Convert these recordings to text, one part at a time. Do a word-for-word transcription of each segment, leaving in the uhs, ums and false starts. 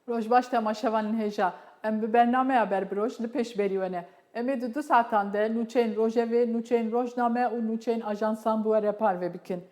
Roj baş temaşevanên hêja. Em bi bernameya Ber bi roj li pêş berî we ne. Em ê di du saetan de nûçeyên rojevê, nûçeyên rojname û nûçeyên ajansan bi we re parve bikin.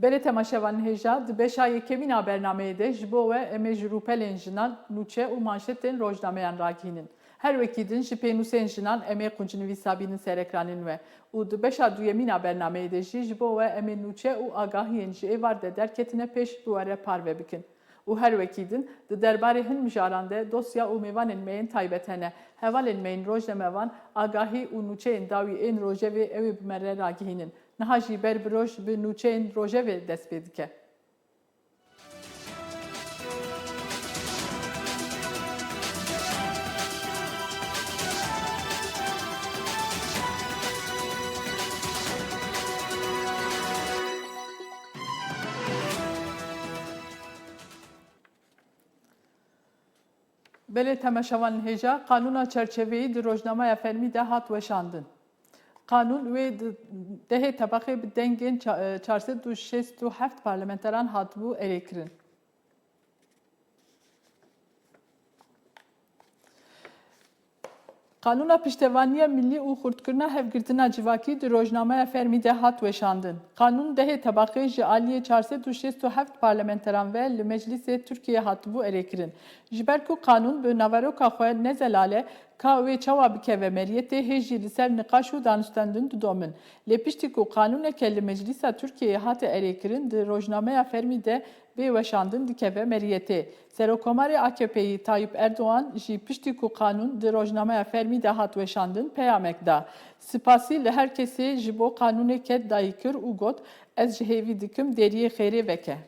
Belê temaşevanên hêja, di beşa yekemîn a bernameyê de ji bo we em ê ji rûpelên jinan, nûçe û manşetên rojnameyan ragihînin. Her wekî din ji pênûsên jinan em ê quncnivîsa bînin ser ekranên we û di beşa duyemîn a bernameyê de jî ji bo we em ê nûçe û agahiyên ji êvar de derketine pêş bi we re parve bikin. Û her wekî din, di derbarê hin mijaran de dosya û mêvanên me yên taybet hene. Hevalên me yên rojnamevan, agahî û nûçeyên dawî ên rojevê ew ê bi me re ragihînin. Niha jî ber bi roj bi nûçeyên rojevê dest pê dike. Belê temaşevanên hêja, qanûna çerçeveyî di rojnameya fermî de hat weşandin. Qanûn wê di dehê tebeqê bi dengên ça-, çar sed û şêst û heft parlamenteran hatibû erêkirin. Qanûna Piştevaniya Millî û Xurtkirina Hevgirtina Civakî di rojnameya fermî de hat weşandin. Qanûn dehê tebeqê ji aliyê çar sed û şêst û heft parlamenteran ve li Meclîsê Tirkiyeyê hatibû erêkirin. Ji ber ku qanûn bi naveroka xwe ne zelal e, ka wê çawa bikeve meriyetê, hê jî li ser niqaş û danûstendin didomin. Lê piştî ku qanûneke li Meclîsa Tirkiyeyê hate erêkirin, di rojnameya fermî de bê weşandin dikeve meriyetê. Serokkomarê A K P'yî Tayyip Erdogan jî piştî ku qanûn di rojnameya fermî de hat weşandin, peyamek da. Spasî li her kesê ji bo qanûnê ket dayî kir û got, Ez ji hêvî dikim dêriyê xêrê veke.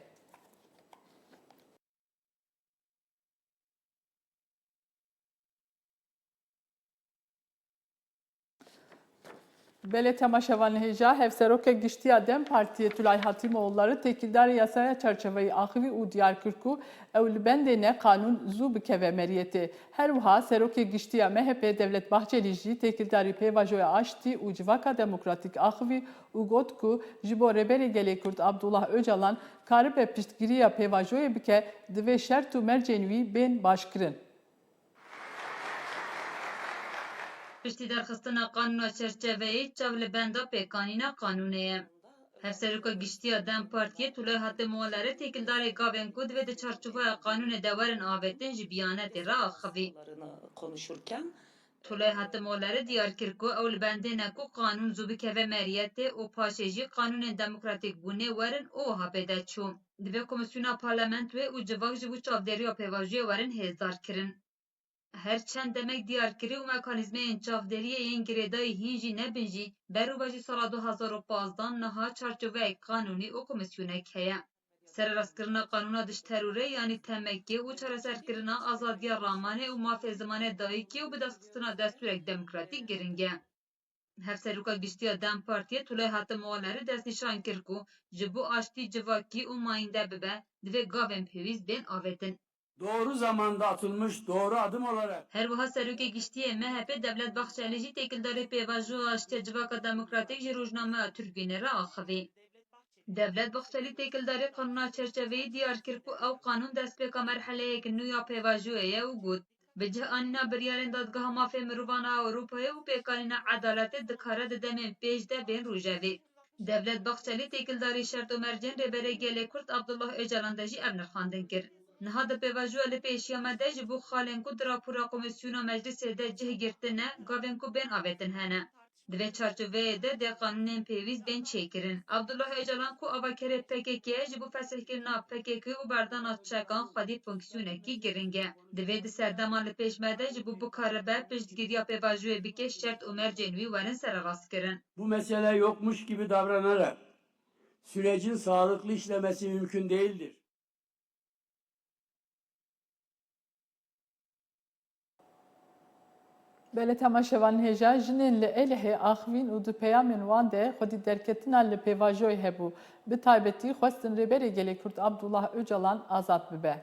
Belê temaşevanên hêja, Hevserokê Giştî ya DEM Partiyê Tulay Hatîmoğulları têkildarî yasaya çarçeveyî axivî û diyar kir ku ew li bendê ne qanûn zû bikeve meriyetê. Her wiha Serokê Giştî ya M H P Devlet Bahçelî jî têkildarî pêvajoya aştî û civaka demokratîk axivî û got ku ji bo Rêberê Gelê Kurd Abdullah Ocalan karibe piştgiriya pêvajoyê bike, divê şert û mercên wî bên başkirin. Piştî derxistina qanûna çerçeveyê çav li benda pêkanîna qanûnê ye. Hevseroka Giştî ya DEM Partiyê Tulay Hatimoğulları têkildarê gavên ku divê di çarçoveya qanûnê de werin avêtin ji biyanetê re axivî. Konuşurken Tulay Hatimoğulları diyar kir ku ew li bendê ne ku qanûn zû bikeve meriyetê û paşê jî qanûnên demokratîk bûnê werin û wiha pê de çû. Divê komîsyona parlamentoyê û civak ji bo çavdêriya pêvajoyê werin hêzdar kirin. Her çend demek diyarkirî û mekanîzmeyên çavdêriyê yên girêdayî hîn jî nebin jî, berûvejî sala du hezar û pazdeh niha çarçoveyek qanûnî û komîsyonek heye. Sererastkirina qanûna dij terorê, yanî T M K, û çareserkirina azadiya ramanê û mafê zimanê dayikê û bidestxistina destûrek demokratîk giring e. Hevseroka Giştî ya DEM Partiyê Tulay Hatimoğulları destnîşan kir ku ji bo aştî civakî û mayînde bibe, divê gavên pêwîst bên avêtin. Doğru zamanda atılmış doğru adım olarak Her wiha Serokê Giştî yê M H P Devlet Bahçelî jî têkildarî pêvajoya aştiya civaka demokratîk ji rojnameya Türgüne re axivî. Devlet Bahçelî têkildarî qanûna çerçeveyî diyar kir ku ew qanûn destpêka merheleyek nû ya pêvajoyê ye û got, Bi cih anîna biryarên Dadgeha Mafê Mirovan a Ewropayê û pêkanîna edaletê dikare di demên pêş de bên rojevê. Devlet Bahçelî têkildarî şert û mercên Rêberê Gelê Kurd Abdullah Ocalan de jî ev nirxandin kir. Niha di pêvajoya li pêşiya me de ji bo xalên ku di rapora Komîsyona Meclisê de cih girtine, gavên ku bên avêtin hene. Di vê çarçoveyê de dê qanûnên pêwîst bên çêkirin. Abdullah Ocalan ku avakerê P K K ye, ji bo fesihkirina P K K û berdana çekan xwedî fonksiyonekî giring e. Divê di serdema li pêş me de ji bo bikaribe piştgiriya pêvajoyê bike, şert û mercên wî werin sererastkirin. Bu mesele yokmuş gibi davranarak sürecin sağlıklı işlemesi mümkün değildir. Belê temaşevanên hêja, jinên li Êlihê axivîn û di peyamên wan de xwedî derketina li pêvajoyê hebû. Bi taybetî xwestin Rêberê Gelê Kurd Abdullah Ocalan azad bibe.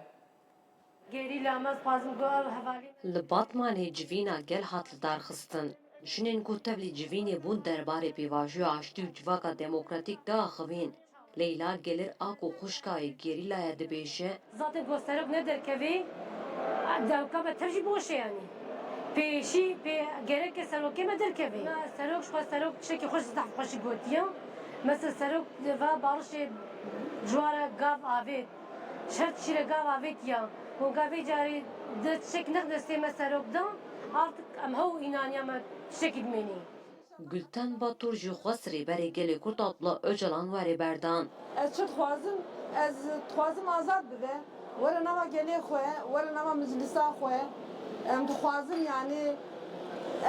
Gerîla me, dixwazim ku ev hevalî Li Batmanê civîna gel hat lidarxistin. Jinên ku tevlî civînê bûn derbarê pêvajoya aştî û civaka demokratîk diaxivîn. Leyla Gelir a ku xwişka yê gerîla ye dibêje, Zaten ku serok ne derkevî, Dewka me tev jî boş e yanî. Pêşî pê gereke serokê me derkeve. Na serok ji xwe serok tiştekî xweş zehf xweşî gotiye. Mesela serok va barişê ji wa re gav avêt. Ji her tişî re gav avêtiya. Û gavê carê de tiştek nex destê me serok da, artık em hew înaniya me tiştekî dimênî. Gulten Batur jî xwest Rêberê Gelê Kurd Abdullah Ocalan were berdan. Ez çi dixwazim? Ez dixwazim azad bibe. Were nava gelê xwe, were nava meclisa xwe. Em dixwazim, yanî,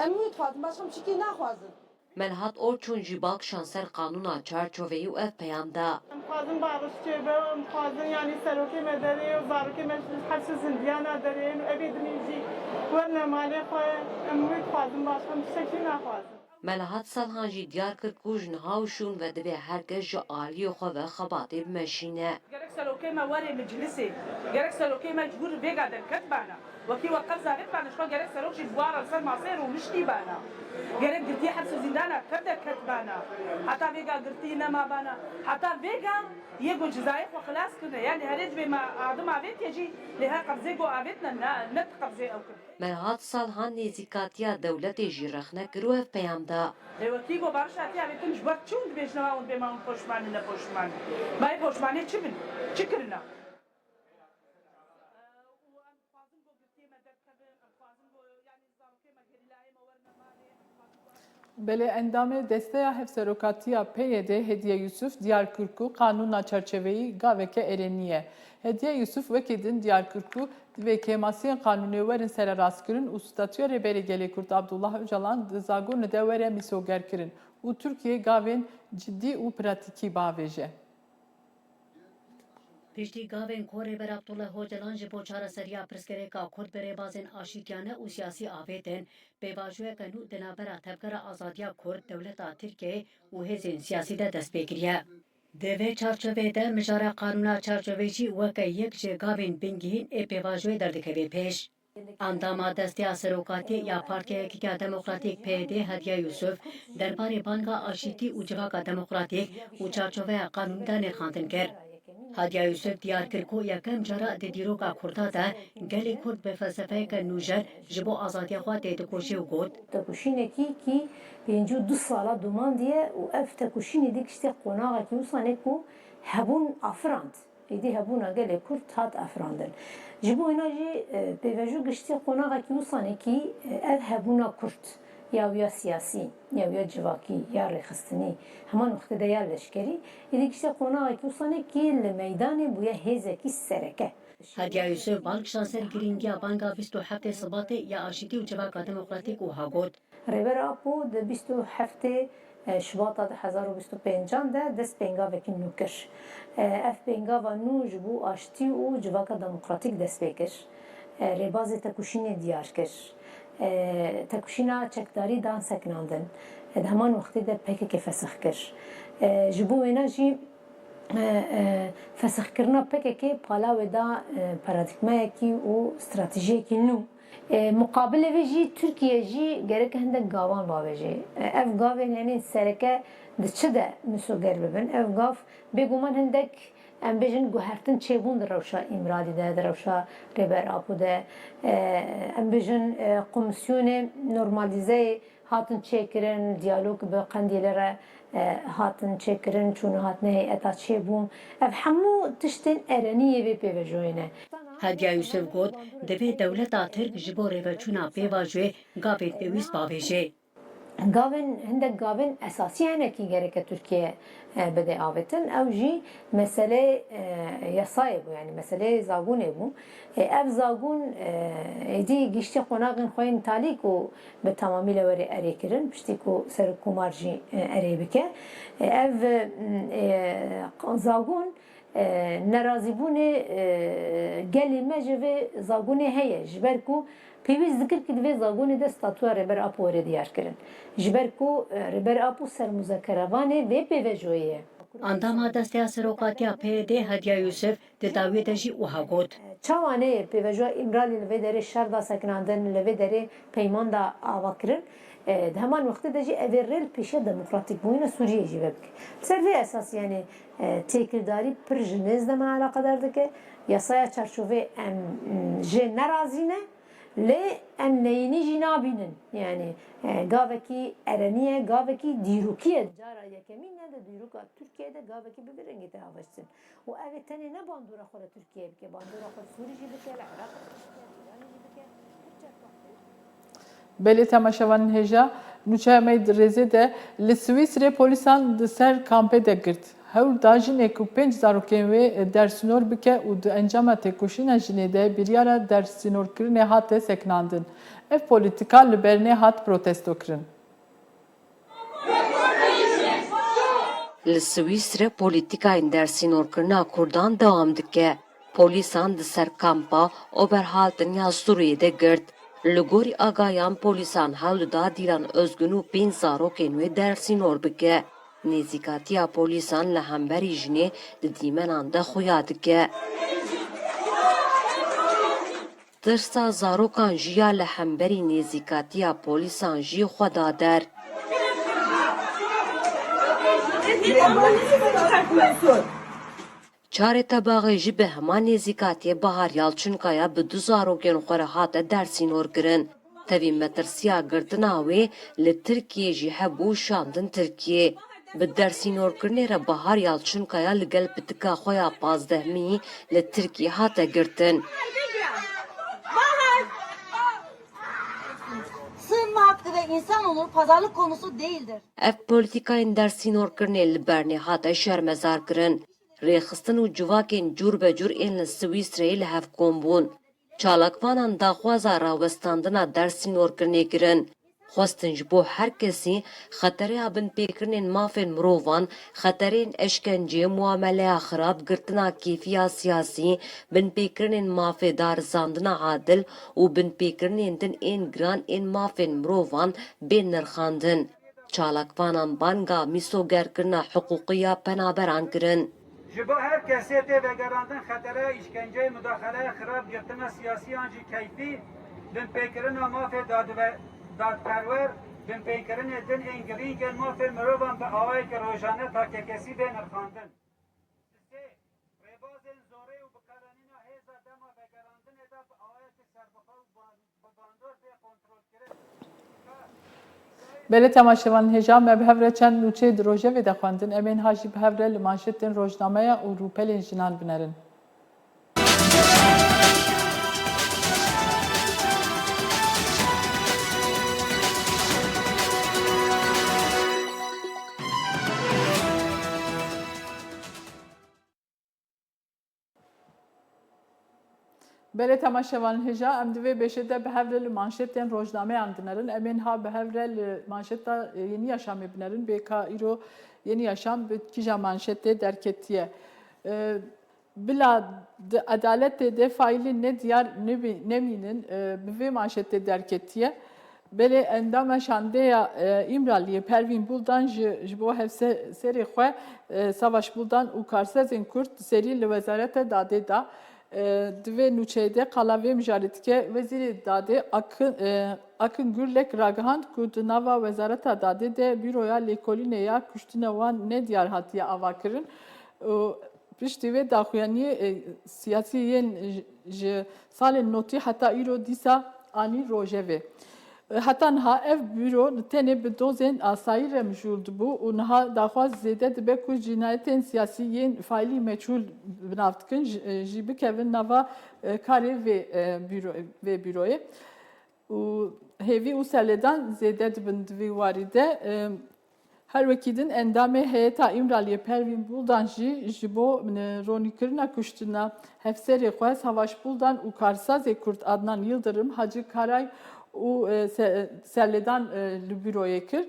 em wî dixwazim, başqa em çikî naxwazim. Melhat Orçun jî bal kişand ser qanûna çarçoveyî û ev peyam da. Em dixwazin barış çêbe, em dixwazin, yanî, serokê me derê û zarokê me ji hepsê zindiyana derê û evê din jî werne malê xwe. Em wî dixwazin, başqa em tiştek jî naxwazin. Melahat Salhan jî diyar kir ku ji niha û şûn ve divê her kes ji aliyê xwe ve xebatê bimeşîne. Gerek serokê me were meclisê, gerek serokê me ji wir vêga derketibana. Wekî we qebza vê bibane, ji xwe gerek serok jî bi wa re li ser maseyê rûniştîbana. Gerek girtiyê heps û zîndana tev derketibana. Heta vêga girtî nemabana. Heta vêga yê ku cizayê xwe xilas kirine. Yanî herê divê me adim avêtiye jî, lê her qebzê ku avêtine ne, ne ti qebzê ew kirine. Melahat Salhan nêzîkatiya dewletê jî rexne kir û ev peyam da. Lê wekî ku bariş hatiye avêtin, ji ber çi hûn dibêjine, ma hûn dibê ma hûn poşman in, ne poşman in? Ma yê poşmanê çi bin? Çi kirine? Belê endamê Desteya Hevserokatiya P Y D Hediye Yusuf diyar kir ku qanûna çarçoveyî gaveke erênî ye. Hediye Yusuf wekî din diyar kir ku divê kêmasiyên qanûnê werin sererastkirin û statûya Rêberê Gelê Kurd Abdullah Ocalan di zagonê de were mîsogerkirin û Tirkiye gavên cidî û pratîkî biavêje. Piştî gavên ku Rêber Abdullah Ocalan ji bo çareseriya pirsgirêka Kurd bi rêbazên aşîtiyane û siyasî avêtin, pêvajoyeke nû di navbera Tevgera Azadiya Kurd, dewleta Tirkiyeyê û hêzên siyasî de dest pê kiriye. Di vê çarçoveyê de mijara qanûna çarçoveyê jî weke yek ji gavên bingehîn ê pêvajoyê derdikeve pêş. Endama Desteya Serokatiyê ya Partiya Yekîtiya Demokratîk P Y D Hediye Yusuf derbarê banga aşîtî û civaka demokratîk û çarçoveya qanûnî de nirxandin kir. Hediye Yusuf diyar kir ku yekem cara di dîroka Kurda de gelê Kurd bi felsefeyeke nûjer ji bo azadiya xwe têdikoşî û got, Tekoşînekî kî pêncî û du sala domandiye û ev tekoşînê dî giştê qonaxekî wisanê ku hebûn afirand. Êdî hebûna gelê Kurd hat afirandin. Ji bo wêna jî pêvejo giştî qonaxekî wisanekî ev hebûna Kurd ya wî ya siyasî, ya wî ya civakî, ya rêxistinî, heman wextê de ya leşkerî, êdî giştî qonaxekî wisanekî li meydanê bûye hêzekî sereke. Hediya Yusuf bal kişand ser girîngiya banga bîst û heftê Sibatê ya aşîtî û civaka demokratîk û ha got, Rêber Apo di bîst û heftê Şibata du hezar û bîst û pêncan de dest pêngavekî nû kir. Ev pêngava nû ji bo aştî û civaka demokratîk dest pê kir. Rêbazê tekoşînê diyar kir. Tekoşîna çekdarî dan sekinandin. Di heman wextê de P K K fesix kir. Ji bo wêna jî fesixkirina P K K pala wê da paradîgmayekî û stratejiyekî nû. Muqabilê vê jî Tirkiye jî gerek hindek gavan bavêje. Ev gavên, yanî sereke di çi de misoger bibin? Ev gav bêguman hindek, em bêjin, guhertin çêbûn di rewşa Îmralî de, di rewşa Rêber Apo de. Em bêjin, komîsyonê normalîzeyê hatin çêkirin, diyalog bi Qendîlê re hatin çêkirin, çûn û hatinê heyeta çêbûn. Ev hemû tiştên erenî yê vê pêvejoyê ne. Hediya Yusuf got, divê dewleta Tirk ji bo rêveçûna pêvajoyê gavên pêwîst bavêje. Gavên, hindek gavên esasî hene kî gereke Tirkiye bide avêtin. Ew jî meseleyê yasayê bû, yanî meseleyê zagonê bû. Ev zagon êdî giştî qonaxên xwe yên talî ku bi temamî le were erêkirin, piştî ku Serokkomar jî erê bike. Ev zagon nerazîbûnê gelê me ji vê zagonê heye, ji ber ku pêwîst dikir ku di vê zagonê de statûya Rêber Apo were diyarkirin. Ji ber ku Rêber Apo sermuzekeravanê vê pêvejoyê ye. Endama Desteya Serokatiya P Y D Hediya Yusuf di dawiyê de jî wiha got. Çawa neyê pêvejoya Îmralî li vê derê şer da sekinandin, li vê derê peyman da avakirin? E, di heman wextê de jî ev ê rê li pêşiya demokratîkbûyîna Sûriyeyê jî vebike. Li ser vê esasî, yanî, e, têkildarî pir ji nêz de me eleqedar dike. Yasaya çarçovê em, m, jê nerazî ne, lê em neyînî jî nabînin. Yanî, e, gavekî erenî ye, gavekî dîrokî ye. Cara yekemîn ne di dîroka Tirkiyeyê de gavekî bi vî rengî tê avêtin. Û ev ê tenê ne bandora xwe li Tirkiyeyê bike, bandora xwe li Sûrî jî bike, li Iraqê jî bike, li Îranê jî bike, hip çerpaxtê. Belê temaşevanên hêja, nûçeya me yê di rêzê de li Swîsrê polîsan di ser kampê de girt. Hewl da jinê ku pênc zarokên wê dersînor bike û di encama têkoşîna jinê de biryara dersînorkirinê hate sekinandin. Ev polîtîka li Bernê hat protestokirin. Li Swîsrê polîtîkayên dersînorkirina Kurdan dewam dike. Polîsan di ser kampa Oberhalten ya Sûriyê de girt. Li gorî agahiyan polîsan hewl da Dîlan Ozgun û pênc zarokên wê dersînor bike. Nêzîkatiya polîsan li hemberî jinê di dîmenan de xuya dike. Tirsa zarokan jî ya li hemberî nêzîkatiya polîsan jî xwe da der. Çarê Tebaxê jî bi heman nêzîkatiyê Bahar Yalçinkaya bi du zarokên xwe re hate dersînorkirin. Tevî metirsiya girtina wê li Tirkiyê jî hebû û şandin Tirkiyê. Bi dersînorkirinê re Bahar Yalçinkaya li gel pitika xwe ya pazdehmî li Tirkiyê hate girtin. Sığınma hakkı ve insan onuru pazarlık konusu değildir. Ev polîtîkayên dersînorkirinê li Bernê hate şermezarkirin. Rêxistin û civakên cûr be cûr ên li Swîsreyê li hev kom bûn. Çalakvanan daxwaza rawestandina dersînorkirinê kirin. Xwestin ji bo her kesî xetereya binpêkirinên mafên mirovan, xetereyên eşkencê, muameleya xirab, girtina kêfî ya siyasî, binpêkirinên mafê darizandina adil û binpêkirinên din ên giran ên mafên mirovan bên nirxandin. Çalakvanan banga mîsogerkirina hiqûqî ya penaberan kirin. Ji bo her kesê tê vegerandin xetereya îşkenceyê, mudaxeleya xirab, girtina siyasî yan jî keyfî, binpêkirina mafê dadive-, dadperwer, binpêkirinê din ên girîng ên mafê mirovan bi awayeke rojane takekesî bê nirxandin. Sisê, rêbazên zorê û bikaranîna hêza dema vegerandinê de bi awayeke serbixwe û ban-, Belê temaşevanên hêja, me bi hev re çend nûçeyê di rojevê de xwendin. Em ê niha jî bi hev re li manşetên rojnameya û rûpelên jinan binerin. Belê temaşevanên hêja, em di vê bêşê de bi hev re li manşetên rojnameyan dinerin. Em ê niha bi hev re li manşeta, e, Yeni Yaşamê binerin. Bê ka îro Yeni Yaşam bi kîja manşetê derketiye? E, Bila di edaletê de faîlên nediyar nebî-, nemînin, e, bi vê manşetê derketiye. Belê endama şandeya, e, Îmraliyê Pervîn Buldan ji, ji bo hevse-, serê xwe, e, Savaş Buldan û karsazên Kurd serî li Wezareta Dadê da. E, di vê nûçeyê de qala vê mijarê dike, Wezîrê Dadê Akın, e, Akın Gürlek ragihand ku di nava Wezareta Dadê de Buroya Lêkolînê ya Kuştina Wan Nediyar hatiye avakirin û piştî vê daxuyaniyê, e, siyasî yên ji, ji salên notî heta îro dîsa anî rojevê. E, heta niha ev bîro tenê bi dozên asayî re mijûl dibû û niha daxwaz zêde dibe ku cînayetên siyasî yên faîlî meçhûl bi nav dikin ji, e, jî bikevin nava, e, karê vê, e, bîro-, vê bîroyê. Û hêvî û serlêdan zêde dibin di vî warî de. E, Her wekî din endamê heyeta Îmraliyê Pervîn Buldan jî ji bo, e, ronîkirina kuştina hevserê xwe Savaş Buldan û karsazê Kurd Adnan Yildirim, Hacı Karay û, e, se-, serlêdan, e, li büroyê kir.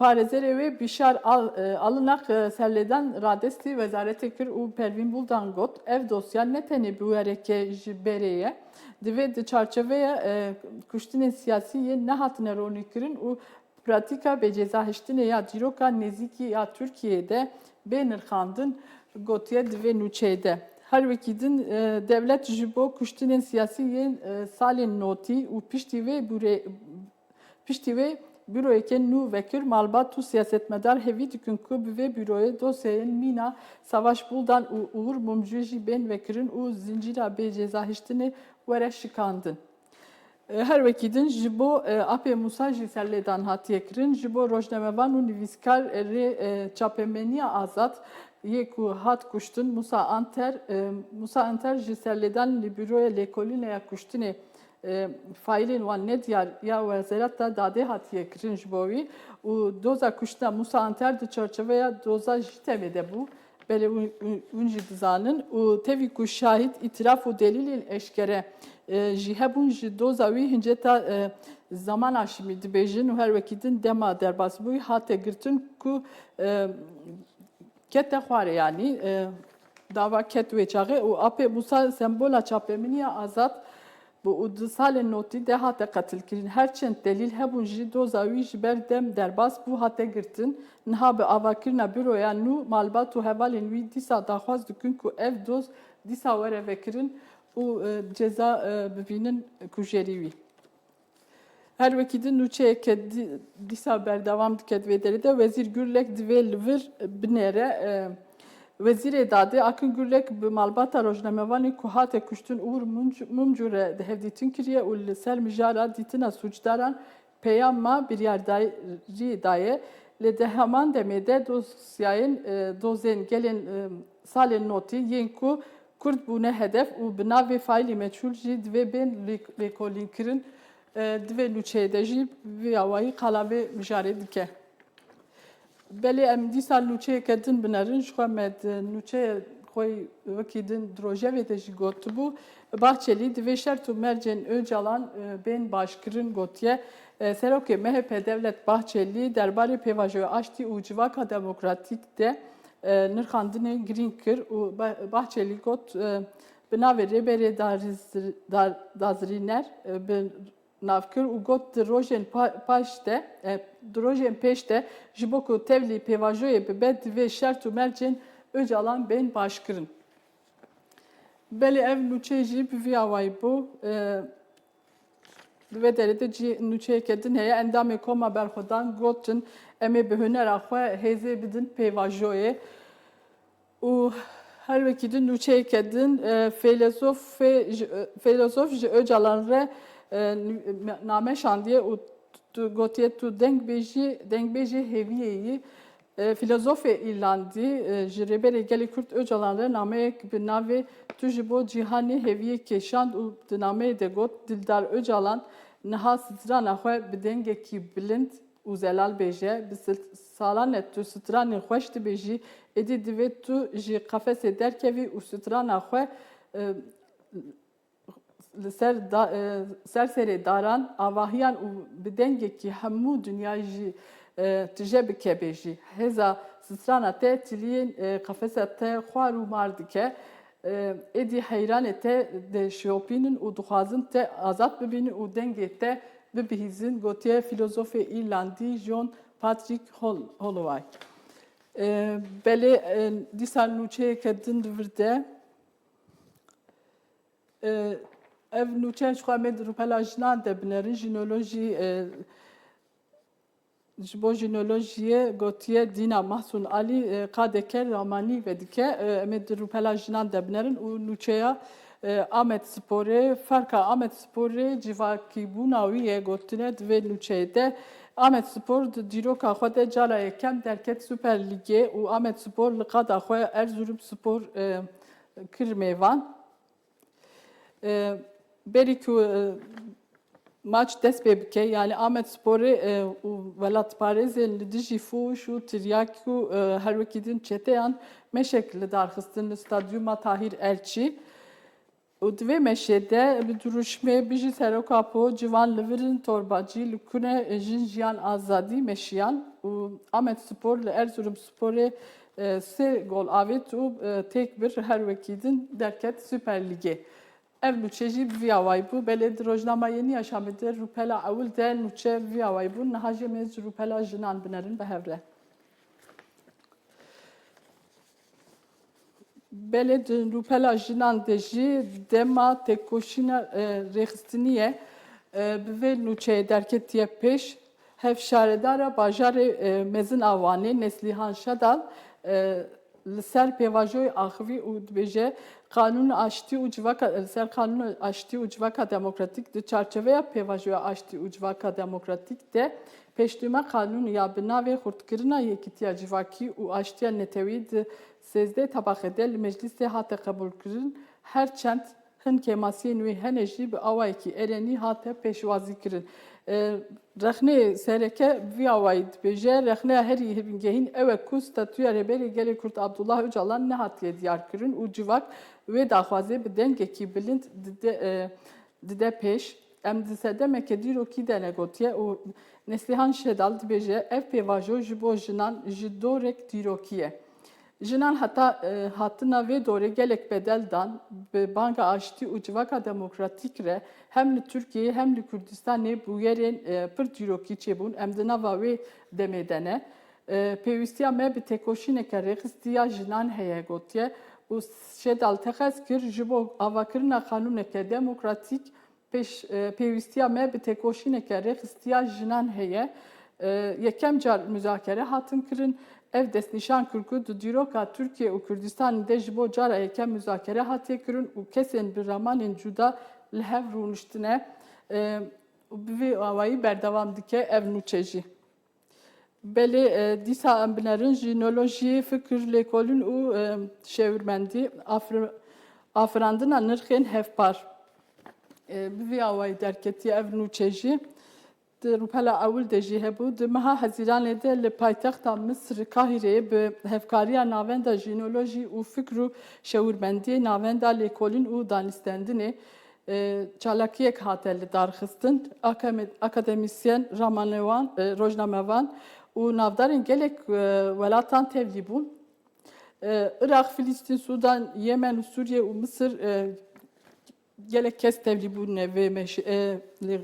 Parêzerê wê Bîşar Al-, e, Alinak, e, serlêdan radestî wezaretê kir û Pervîn Buldan got, ev dosya ne tenê biwereke ji berê ye, divê di çarçoveya, e, kuştinên siyasî yên nehatine ronîkirin û pratîka bêcezahiştinê ya dîroka nêzîkî ya Tirkiyeyê de bê nirxandin, gotiye di vê nûçeyê de. Her wekî din, e, dewlet ji bo kuştinên siyasî yên, e, salên notî û piştî vê bûrê-, piştî wê Büroyeke nû vekir, malbat û siyasetmedar hêvî dikin ku bi vê büroyê dosyayên mîna Savaş Buldan û Uğur Mumcu jî bên vekirin û zincîra bê cezahiştinê were şikandin. E, her wekî din ji bo, e, Apê Musa jî serlêdan hatiye kirin. Ji bo rojnamevan û nivîskar, e, rê, e, çapemeniya azad yê ku hat kuştin Musa Anter, e, Musa Anter ji serlêdan li Büroya Lêkolîneya Kuştinê, e, faîlên wan nediyar ya Wezareta Dadê hatiye kirin ji bo wî û doza kuştina Musa Anter di çarçoveya doza JÎTEMê de bû. Belê hûn, hûn, hûn jî dizanin û tevî ku şahid, îtiraf û delîlên eşkere, e, jî hebûn ji doza wî hinceta, e, zaman aşimî dibêjin û her wekî din dema derbasbûyî hate girtin ku, e, kete xwarê, yanî, e, dava ket wê çaxê û Apê Musa sembola çapemeniya azad bû û di salên notî de hate qetilkirin. Her çend delîl hebûn jî doza wî ji ber dem derbas bû, hate girtin. Niha bi avakirina büroya nû malbat û hevalên wî dîsa daxwaz dikin ku ev doz dîsa were vekirin û, e, ceza, e, bibînin kujerî wî. Her wekî din nûçeyeke dî-, dîsa berdewam dike di vê derê de. Wezîr Gurlek divê li vir binêre. E, Wezîrê Dadê Akın Gurlek bi malbata rojnamevanê ku hate kuştin Uğur Mumcu, Mumcu re di hevdîtin kiriye û li ser mijara dîtina sûcdaran peyama biryardarî daye. Lê di heman demê de dosyayên, e, dozên gelên, e, salên notî yên ku Kurd bûne hedef û bi navê faîlî meçhûl jî divê bên lê-, lêkolînkirin, e, di vê nûçeyê de jî vî awayî qala vê mijarê dike. Belê em dîsa nûçeyeke din binerin, ji xwe me di nûçeyê xwe wekî din di rojevê de jî gotibû, Bahçelî divê şert û mercên Ocalan, e, bên başkirin gotiye. E, Serokê M H P Devlet Bahçelî derbarê pêvajoya aştî û civaka demokratîk de, e, nirxandinê girîng kir û Ba-, Bahçelî got, e, bi navê Rêberê Dariz-, Dar-, Dazirîner, e, bi nav kir û got, di rojên pa-, paş de, e, di rojên pêş de ji bo ku tevlî pêvajoyê bibe, divê şert û mercên Ocalan bên başkirin. Belê ev nûçe jî bi vî awayî bû. E, di vê derê de cî nûçeyeke din heye. Endamê Koma Berxwedan gotin, em ê bi hunera xwe hêzê bidin pêvajoyê. Û her wekî din nûçeyeke din, e, feylezofê ji, e, feylezof ji Ocalan re, e, name şandiye û tu gotiye, tu dengbêjî, dengbêjê hêviyê yî. E, fîlozofê Îrlandî, e, ji Rêberê Gelê Kurd Ocalan re nameyek bi navê Tu ji bo cîhanê hêviyê kêşand û di nameyê de got, Dildar Ocalan niha strana xwe bi dengekî bilind û zelal bêje, bi sil-, salan e tu stranên xweş dibêjî, êdî divê tu ji qefesê derkevî û strana xwe, e, li ser da-, e, ser serê daran, avahiyan û bi dengekî hemû dinya jî, e, tije bike bêjî. Hêza strana te tiliyên, e, qefesa te xwar û mar dike. E, êdî heyranê te dişopînin û dixwazin te azad bibînin û dengê te bibihîzin, gotiye fîlozofê Îrlandî John Patrick Hol-, Holloway. E, belê, e, dîsa nûçeyeke din di vir de. E, ev nûçe ji xwe em ê di rûpela jinan de binerin, jînolojî, e, ji bo jînolojiyê gotiye Dîna Mahsûn Alî, e, qadeke ramanî vedike. E, em ê di rûpela jinan de binerin û nûçeya, e, Amedsporê, ferqa Amedsporê civakîbûna wî ye gotine di vê nûçeyê de. Amedspor di dîroka xwe de cara yekem derket Super Lîgê û Amedspor li qada xwe Erzurumspor, e, kir mêvan. E, berî ku, e, maç dest pê bike, yanî Amedsporê, e, û welatparêzên li dijî fûş û tiryak û, e, her wekî din çeteyan meşek li dar xistin li stadyuma Tahîr Elçî. Û di vê meşê de bi dirûşmê Bijî Seroka Po, Ciwan li vir in, Torbacî li ku ne, Jin Jiyan Azadî meşiyan û Amedspor li Erzurumsporê, e, sê gol avêt û, e, têk bir, her wekî din derket Super Lîgê. Ev nûçe jî bi vî awayî bû. Belê di rojnama Yenî Yaşamê de rûpela ewil de nûçe bi vî awayî bûn. Niha jî em ê ji rûpela jinan binerin bi hev re. Belê di rûpela jinan de jî dema têkoşîna, e, rêxistinî ye, e, bi vê nûçeyê derketiye pêş. Hevşaredara bajarê e, mezin a Wanê Neslihan Şedal e, li ser pêvajoyê axivî û dibêje, Qanûn aştî û civaka, li ser Qanûn aştî û civaka demokratîk di çarçoveya pêvajoya aştî û civaka demokratîk de pêşnûma qanûn ya bi navê Xurtkirina Yekîtiya Civakî û Aştiya Netewî di sêzdeh tebaxê de li meclîsê hate qebûlkirin, her çend hin kêmasiyên wê hene jî bi awayekî erenî hate pêşwazîkirin. E, Rexnê sereke vî awayî dibêje, rexneya herî bingehîn ew e ku statûya Rêberê Gelê Kurd Abdullah Ocalan nehatiye diyarkirin û civak wê daxwazê bi dengekî bilind dide, e, dide pêş. Em di sedemeke dîrokî de ne gotiye û Neslihan Şedal dibêje, ev pêvajo ji bo jinan ji dorek dîrokî ye. Jinan heta e, hatina vê dorê gelek bedel dan, bi banga aştî û civaka demokratîk re hem li Tirkiyeyê hem li Kurdistanê bûyerên e, pir dîrokî çêbûn. Em di nava wê demê de ne. E, Pêwîstiya me bi têkoşîneke rêxistiya jinan heye, gotiye û Şedal teqez kir, ji bo avakirina qanûneke demokratîk, pêş, e, pêwîstiya me bi têkoşîneke rêxistiya jinan heye. E, Yekem car muzakere hatin kirin. Ev destnîşan kir ku di dîroka Tirkiye û Kurdistanê de ji bo cara yekem muzakere hatiye kirin û kesên bi ramanên cuda li hev rûniştine. E, û bi vî awayî berdewam dike ev nûçe jî. Belê, e, dîsa em binerin jînolojiyê, fikir, lêkolîn û e, şêwirmendî, afir-, afirandina nirxên hevpar. E, bi vî awayî derketiye ev nûçe jî. Di rûpela ewil de jî hebû. Di meha Hezîranê de li paytexta Misir Kahîreyê bi hevkariya Navenda Jînolojî û Fikr û Şêwirmendiyê, Navenda Lêkolîn û Danîstendinê, e, çalakiyek hate lidarxistin. Akame-, akademîsyen ramanewan, e, rojnamevan û navdarên gelek e, welatan tevlî bûn. E, Iraq, Filîstîn, Sûdan, Yemen û Sûriye û Misir e, gelek kes tevlî bûne vê meşê. E, lê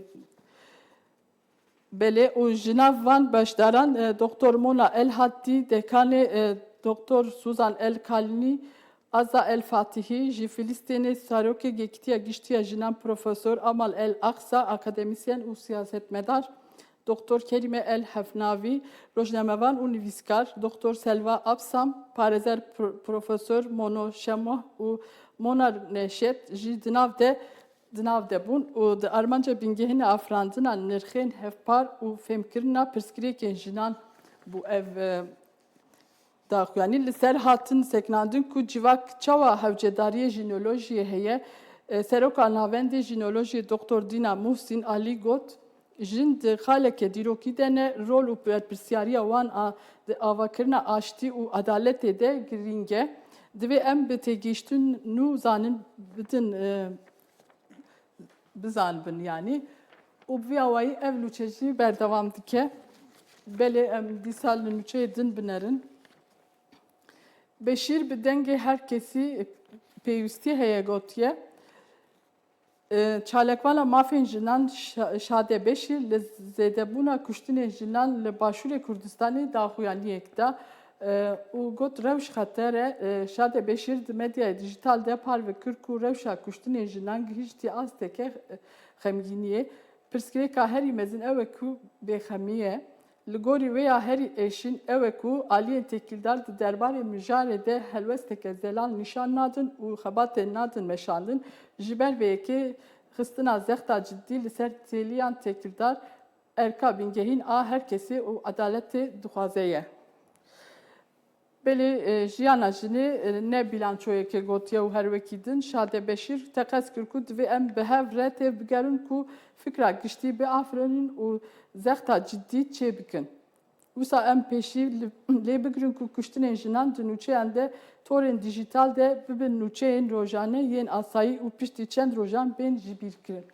Belê û ji nav van beşdaran e, Doktor Mona El Hattî, Dekanê e, Doktor Suzan El Kalini, Aza El Fatihî, ji Filistînê Serokê Yekîtiya Giştî ya Jinan Profesor Amal El Aqsa, akademîsyen û siyasetmedar, Doktor Kerîme El Hefnavî, rojnamevan û nivîskar, Doktor Selva Absam, parêzer Pro- Profesor Mono Şemoh û Mona Neşet jî di nav de di nav de bûn û di armanca bingehîna afirandina nirxên hevpar û fêmkirina pirsgirêkên jinan bû ev e, daxuyanî. Li ser hatin sekinandin ku civak çawa hewcedariyê jînolojiyê heye, e, Seroka Navendê Jînolojiyê Doktor Dîna Muhsîn Alî got, Jin di xaleke dîrokî de ne, rol û berpirsyariya wan a di avakirina aştî û edaletê de girîng e. Divê em bi têgihiştin nû zanin bidin, e, bizanibin yanî. Û bi vî awayî ev nûçe jî berdewam dike. Belê em dîsa li nûçeyê din binerin. Beşîr bi dengê her kesî pêwîstî heye gotiye. E, Çalakvana mafên jinan Şa- Şade Beşîr li zêdebûna kuştinên jinan li Başûrê Kurdistanê daxuyaniyek da. E, û got, rewş xeter e. E, Şade Beşîr di medyaya dîjîtal de parve kir ku rewşa kuştinên jinan gihiştiye asteke xemgîniyê. Pirsgirêka herî mezin ew e ku bêxemî ye. Li gorî wê ya herî êşîn ew e ku aliyên têkildar di derbarê mijarê de helwesteke zelal nîşan nadin û xebatê nadin meşandin. Ji ber vê yekê xistina zexta cidî li ser têliyan têkildar erka bingehîn a her kesê û edaletê dixwaze ye. Belê e, jiyana jinê e, ne bîlançoyeke gotiye û her wekî din Şade Beşîr teqez kir ku divê em bi hev re têv bigerin ku fikra giştî biafirînin û zexta cidî çê bikin. Wisa em pêşî li- lê bigirin ku kuştinên jinan di nûçeyan de torên dîjîtal de bibin nûçeyên rojane yên asayî û piştî çend rojan bên jibîrkirin.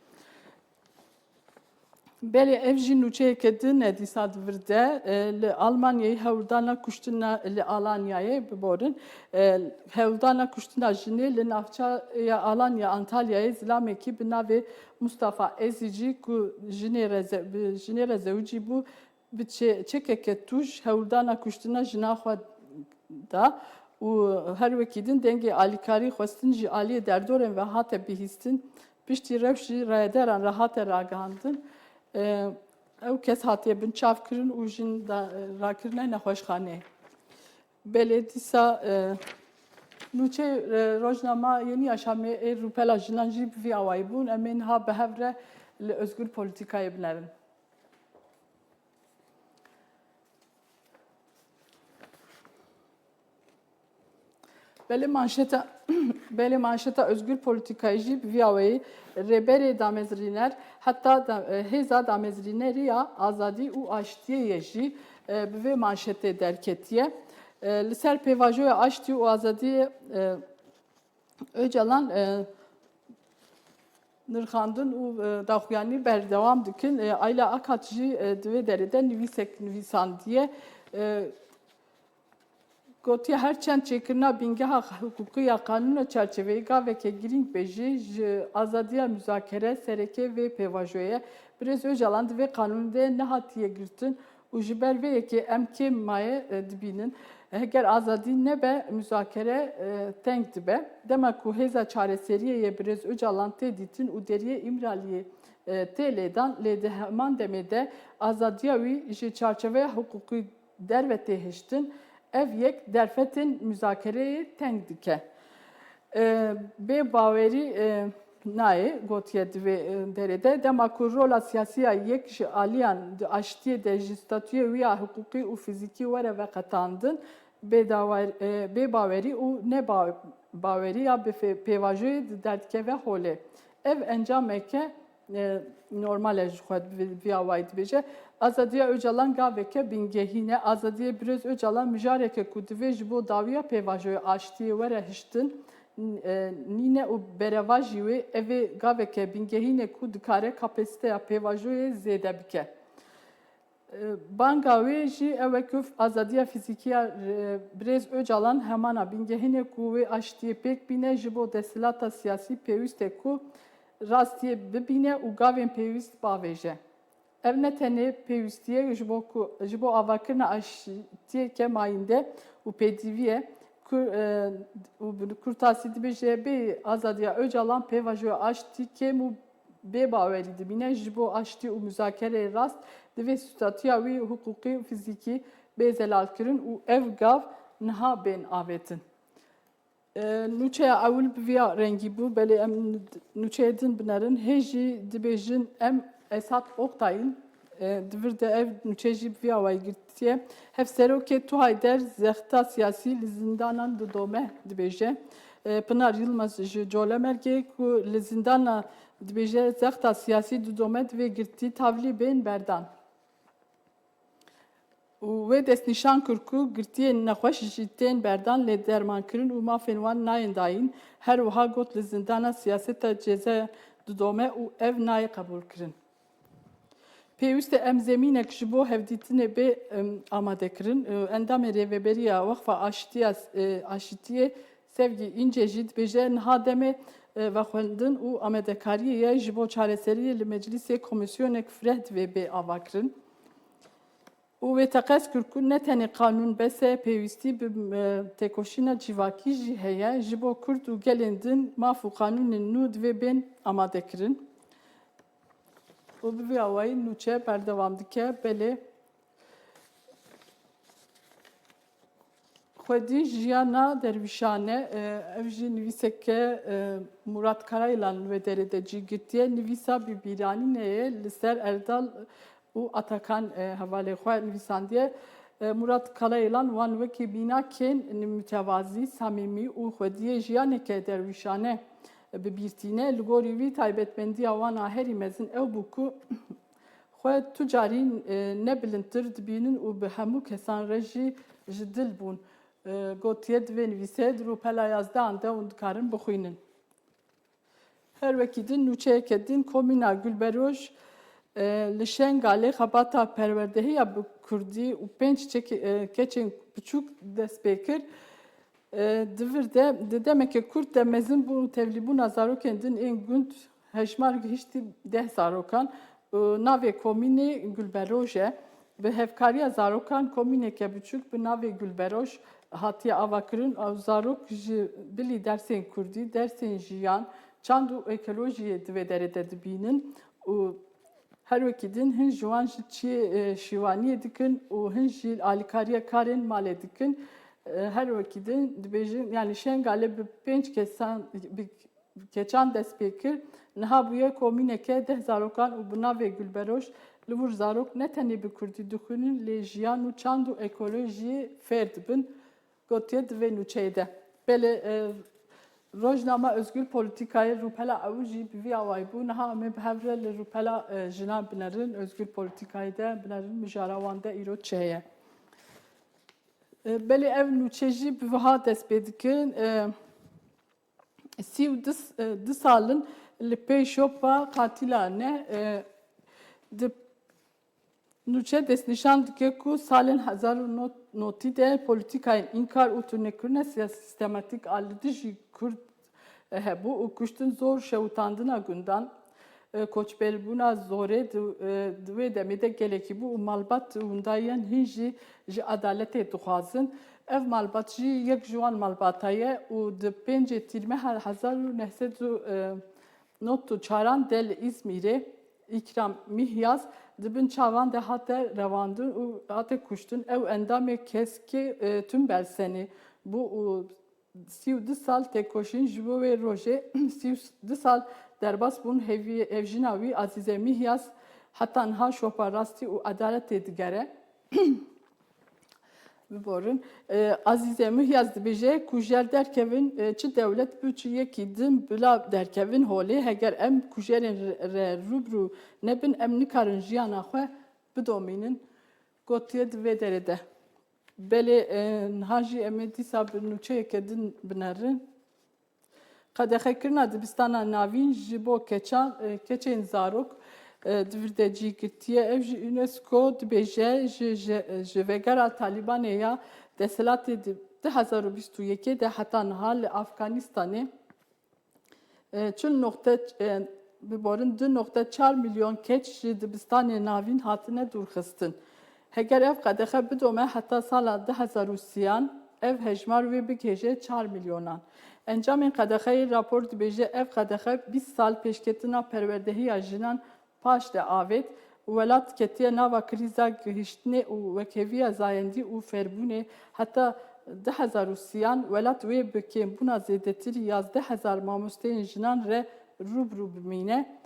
Belê ev jî nûçeyeke din e dîsa di vir de. E, li Almanyayê hewldana kuştina, li Alanyayê, biborin, e, hewldana kuştina jinê li navçeya Alanya Antalyayê zilamekî bi navê Mustafa Ezîcî ku jinê re ze- bi jinê re zewicî bû, bi çê- çekeke tûj hewldana kuştina jina xwe da û her wekî din dengê alîkarî xwestin ji aliyê derdorên ve hate bihîstin, piştî rewş jî rayedaran re hate ragihandin. E, Ew kes hatiye binçavkirin û jin da, rakirine nexweşxaneyê. Belê dîsa, e, nûçe, e, rojnama Yeni Yaşamê ê rûpela jinan jî bi vî awayî bûn. Em ê niha bi hev re li Özgür Politikayê binerin. Belê manşeta, belê manşeta Özgür Politikayê jî bi vî awayî, rêberê damezrîner, heta da, e, hêza damezrînerî ya azadî û aştiyê ye jî, e, bi vê manşetê derketiye. E, li ser pêvajoya aştî û azadiyê, e, Ocalan, e, nirxandin û, e, daxuyanî berdewam dikin. E, Ayla Akat jî, e, di vê derê de nivîsek nivîsandiye. E, Gotiye, her çend çêkirina bîngeha hiqûqî ya qanûna çarçeveyî gaveke girîng be jî, ji azadiya muzakere sereke vê pêvajoyê ye. Birêz Ocalan di vê qanûnê de nehatiye girtin û ji ber vê yekê em kêm maye, e, dibînin. Heger azadî nebe, muzakere, e, teng dibe. Dema ku hêza çareseriyê yê Birêz Ocalan tê dîtin û deriyê Îmraliyê, e, tê lêdan, lê di heman demê de azadiya wî ji çarçeveya hiqûqî derve tê hiştin, ev yek derfetên muzakereyê teng dike. E, bê bawerî, e, nayê, gotiye di vê, e, derê de, dema ku rola siyasî ya yek ji aliyan di aştiyê de ji statuyê wî ya hiqûqî û fîzîkî were veqetandin, bê dawer-, e, bê bawerî û ne ba-, bawerî ya bi fê-, pêvajoyê di derdikeve holê. Ev encameke e, normal e ji xwe bi vî awayî dibêje. Azadiya Ocalan gaveke bingehîn e. Azadiyê Birêz Ocalan mijareke ku divê ji bo dawiya pêvajoya aştiyê were hiştin, n-, e, nîne û berevajî wê ev ê gaveke bingehîn e ku dikare kapasiteya pêvajoyê zêde bike. E, banga wê jî ew e ku azadiya fîzîkî ya, e, Birêz Ocalan hemana bingehîn e ku wê aştiyê pêk bîne, ji bo desthilata siyasî pêwîst e ku rastiyê bibîne û gavên pêwîst bavêje. Ev ne tenê pêwîstî ye ji bo ku, ji bo avakirina aştiyeke mayînde û pêdivî ye. Kur-, e, û bi kurtasî dibêje, bê azadiya Ocalan pêvajoya aştî kêm û bê bawerî dimîne. Ji bo aştî û muzakereyê rast divê statûya wî hiqûqî û fîzîkî bê zelalkirin û ev gav niha bên avêtin. E, nûçeya ewil bi vîya rengî bû, belê em nûçeyê din binerin. Hê jî dibêjin em Esat Oktay'in, e, di vir de ev nûçe jî bi vî awayî girtiye. Hevserokê TUHAYDER zexta siyasî li zindanan didome dibêje. E, Pinar Yilmaz ji Colemêrgê ku li zindana dibêje zexta siyasî didome divê girtî tavlî bên berdan. Û wê destnîşan kir ku girtiyên nexweş jî tên berdan lê dermankirin û mafên wan nayên dayîn. Her wiha got li zindana siyaseta cezaya didome û ev nayê qebûlkirin. Pêwîst e em zemînek ji bo hevdîtinê bê, em, amadekirin. Endamê Rêveberiya Weqfa Aşitiya, e, Aşitiyê Sevgî Înce jî dibêje niha demê, e, vexwendin û amadekariyê ye ji bo çareseriyê li meclîsê komîsyonek fireh divê bê avakirin. Û wê teqez kir ku ne tenê qanûn bes e, pêwîstî bi, e, têkoşîna civakî jî heye, ji bo Kurd û gelên din maf û qanûnên nû divê bên amadekirin. Û bi vî awayî nûçe berdewam dike, belê. Xwedî jiyana derwîşane, e, ev jî nivîseke, e, Murat Karaylan wê derê de cî girtiye. Nivîsa bîbîranînê ye li ser Erdal û Atakan, e, hevalê xwe nivîsandiye. E, Murat Karaylan wan wekî mînakên mutewazî, samîmî û xwediyê jiyaneke derwîşane bi bîr tîne. Li gorî wî taybetmendiya wan a herî mezin ew bû ku xwe tu carî, e, ne bilindtir dibînin û bi hemû kesan re jî ji dil bûn. E, gotiye di vê nivîsê di rûpela yazdehan de hûn dikarin bixwînin. Her wekî din nûçeyeke din komîna Gulberoj, e, li Şengalê xebata perwerdehiya bi kurdî û pênc çekê-, e, keçên biçûk dest pê kir. E, di vir de, di demeke kurt de mezin bûn û tevlîbûna zarokên din ên gund hejmar gihiştî deh zarokan. Û navê komînê Gulberoj e. Bi hevkariya zarokan komîneke biçûk bi navê Gulberoj hatiye avakirin. Ew zarok ji bilî dersên kurdî, dersên jiyan, çand û ekolojiyê di vê derê de dibînin û Her wekî din hin ji wan jî çiyê, e, şîwaniyê dikin û hin jî alîkariya karên malê dikin. E, her wekî din dibêjin, yani Şengalê bi pênc kesan, bi keçan dest pê kir. Niha bûye komîneke deh zarokan û bi navê Gulberoj li wir zarok ne tenê bi kurdî dixwînin, lê jiyan û çand û ekolojiyê fêr dibin. Gotiye di vê nûçeyê de. Belê, e, rojnama Özgür Politikayê rûpela ew jî bi vî awayî bû. Niha em ê bi hev re li rûpela, e, jinan binerin, Özgür Politikayê de binerin, mijara wan de îro çi heye. E, belê ev nûçe jî bi wiha dest pê dikin. E, sî û du, e, du sal in li pey şopa qatîlan e, e, di nûçe destnîşan dike ku salên hezar û notî de polîtîkayên înkar û turnekirina siya-, sîstematîk a li dijî Kurd hebû û kuştin zor, şewitandina gundan, e, koçberbûna zorê di, e, di wê demê de gelekî bû û malbat û windayên hîn jî ji edaletê dixwazin. Ev malbat jî yek ji wan malbata ye û di pêncê Tîrmeha hezar û neh sed û nod û çaran de li Îzmîrê Îkram Mihyas di bin çavan de hate revandin û hate kuştin. Ew endamê keskê, e, Tüm Belsenê bû û sî û du sal têkoşîn ji bo wê rojê, sî û du sal derbas bûn, hevî-, hevjîna wî Azîze Mihyas heta niha şopa rastî û edaletê digere. Biborin. E, Azîze Mihyas dibêje, kujer derkevin, e, çi dewlet bû, çi yekî din bila derkevin holê. Heger em kujerên re, re rû bi rû nebin, em nikarin jiyana xwe bidomînin, gotiye di vê derê de. Belê, e, niha jî em ê dîsa bi nûçeyeke din binerin. Qedexekirina dibistana navîn ji bo keçan, e, keçên zarok, e, di vir de cî girtiye. Ev jî UNESCO dibêje, ji, ji, ji vegera Talîbanê ya desthilatê di du hezar û bîst û yekê de heta niha li Afganistanê, e, çil noqte, e, biborin, du noqte çar milyon keç ji dibistanê navîn hatine dûrxistin. Heger ev qedexe bidome heta sala du hezar û sîyan, ev hejmar wê bigihêje çar milyonan. Encamên qedexeyê rapor dibêje, ev qedexe bîst sal pêşketina perwerdehiya jinan paş de avêt. Welat ketiye nava krîza gihiştinê û wekheviya zayendî û ferbûnê. Heta du hezar û sîyan welat wê bi kêmbûna zêdetirî yazdeh hezar mamosteyên jinan re rû bi rû bimîne.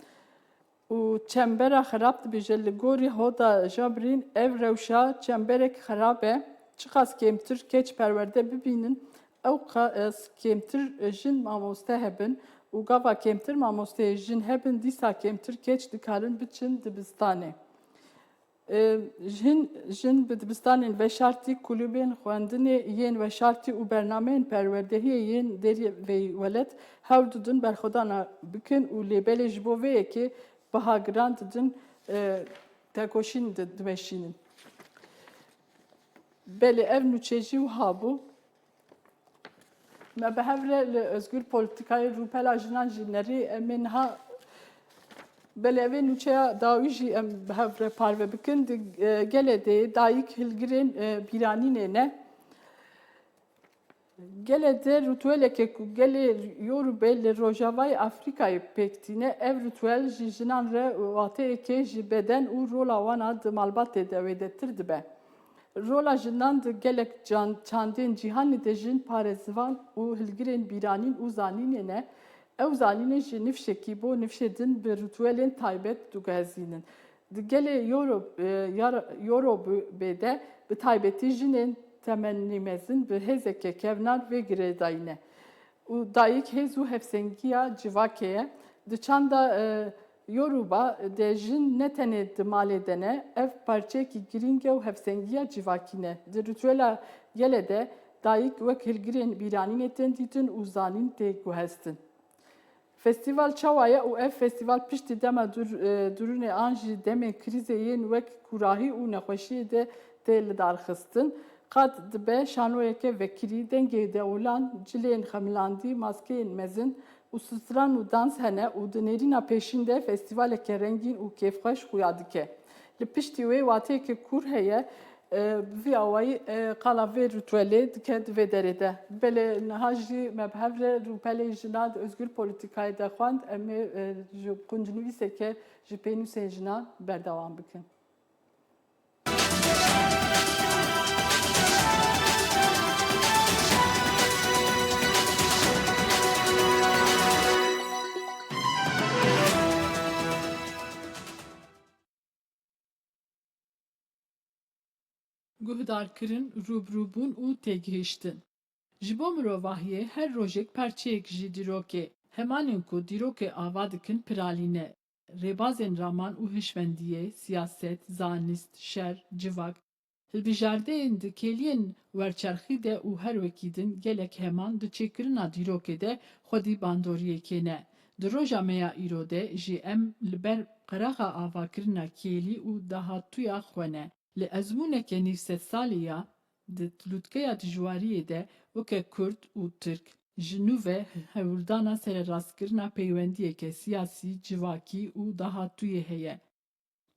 Û çembera xerab dibêje. Li gorî Hoda Jabrîn, ev rewşa çemberek xerab e. Çiqas kêmtir keç perwerde bibînin, ew qas kêmtir jin mamoste hebin û gava kêmtir mamosteyê jin hebin, dîsa kêmtir keç dikarin biçin dibistanê. E, hin jin bi dibistanên veşartî, kulûbên xwendinê yên veşartî û bernameyên perwerdehiyê yên derveyî welat hewl didin berxwedana bikin û lê belê ji bo vê yekê biha giran didin, e, tekoşîn di-, dimeşînin. Belê ev nûçe jî wiha bû. Me bi hev re li Özgür Politikayê rûpela jinan jî nerî. Em ê niha belê vê nûçeya dawî jî em bi hev re parve bikin. Di, e, gelê de dayik hilgirên, e, bîranînê ne. Gelê de rûtweleke ku gelê Yorûbê li Rojavayê Afrîkayê pêk tîne. Ev rûtwel ji jinan re wateyeke ji beden û rola wana di malbatê de wêdetir dibe. Rola jinan di gelek can-, çandên cîhanê de jin parêzvan û hilgirên bîranîn û zanînê ne. Ew zanînê ji nifşekî bo nifşê din bi rûtwelên taybet diguhezînin. Di gelê Yoro-, e, Yar-, Yorobê de bi taybetî jinên temennî mezin bi hêzeke kevnar vê girêdayî ne. Û dayik hêz û hevsengiya civakê ye. Di çanda, e, Yoruba de jin ne tenê di malê de ne, ev parçeyekî girîng e û hevsengiya civakî ne. Di rituela gelê de dayik wek hilgirên bîranînê tên dîtin û zanîn tê guhestin. Festîval çawa ye û ev festîval piştî dema dur-, e, durûnê an jî demên krîzê yên wek kûrahî û nexweşiyê de tê lidarxistin? Qad dibe şanoyeke vekirî, dengê dewilan, cilên xemilandî, maskeyên mezin û stran û dans hene û di nêrîna pêşîn de festîvaleke rengîn û kêfxweş xuya dike. Li piştî wê wateyeke kûr heye, E, bi vî awayî, e, qala vê rûtwelê dike di vê derê de. Belê niha jî me bi hev re rûpelê jinan di ozgur polîtîkayê de xwend. Em ê, e, ji quncnivîseke ji pênûsên jinan berdewam bikin. Guhdarkirin, rûbirûbûn û têgihiştin. Ji bo mirovahiyê her rojek parçeyek ji dîrokê. Hemanên ku dîrokê ava dikin piralî ne. Rêbazên raman û hişmendiyê, siyaset, zanist, şer, civak, hilbijardeyên di kêliyên werçerxî de û her wekî din gelek heman di çêkirina dîrokê de xwedî bandoriyekê ne. Di roja me ya îro de jî em li ber qeraxa avakirina kêlî û dahatûya xwe ne. Li ezmûneke nîvsedsalî ya, di lûtkeya dijwariyê de weke Kurd û Tirk, ji nû ve hewldana sererastkirina peywendiyeke siyasî, civakî û dahatûyê heye.